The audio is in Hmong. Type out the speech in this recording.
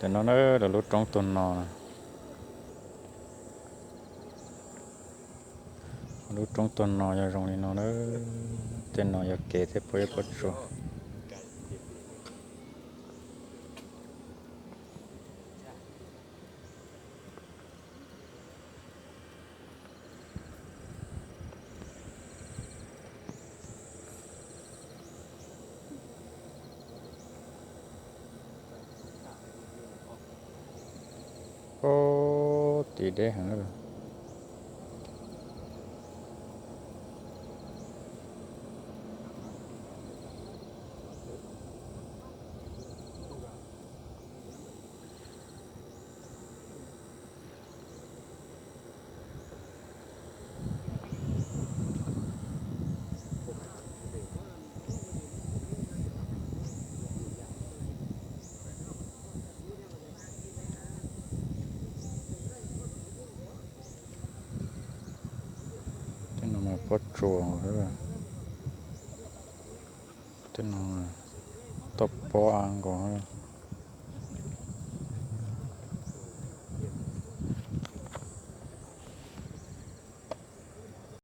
Tam no na, lawv lub roob tuag no, lub roob tuag no yog zoo li no na. Tej no yog kev thiab pob zeb pob tsuas. Pob tim deb heev. Tej no mas pob tsuas, tej no toj pob av nkaus.